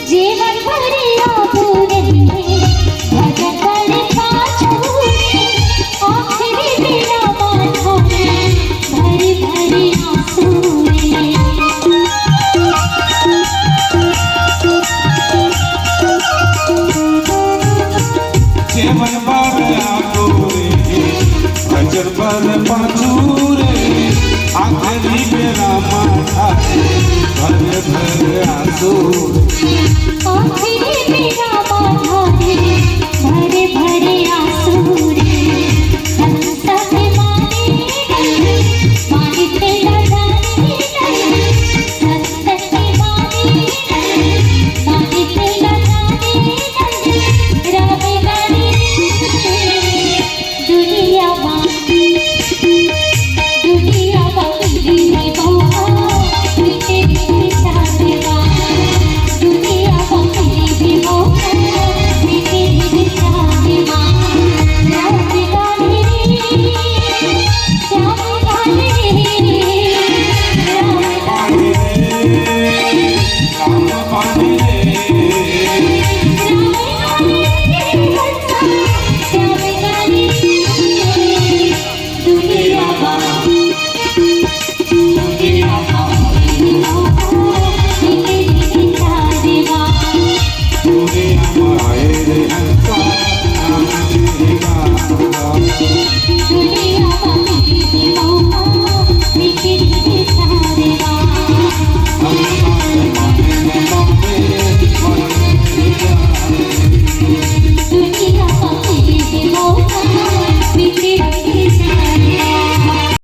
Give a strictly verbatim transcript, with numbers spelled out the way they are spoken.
जेवन भरिया पूरे भजन करे पाछू रे, आखिरी बेरा माथा रे, भरी भरी आंसू रे। जेवन भरिया पूरे भजन करे पाछू रे, आखिरी बेरा माथा रे, भरे भरे आंसू रे। आखिरी बेरा माथा रे, भरे भरे आंसू रे। संत के माने नहीं, माने तेरा जाने नहीं। संत के माने नहीं, माने तेरा जाने नहीं। राम गाने दुनिया मा, दुनिया मा मेरी भी मौका, मेरी भी शादी मा। दुनिया मा मेरी भी मौका, मेरी भी शादी मा। राम गाने रे, श्याम गाने रे, राम गाने रे।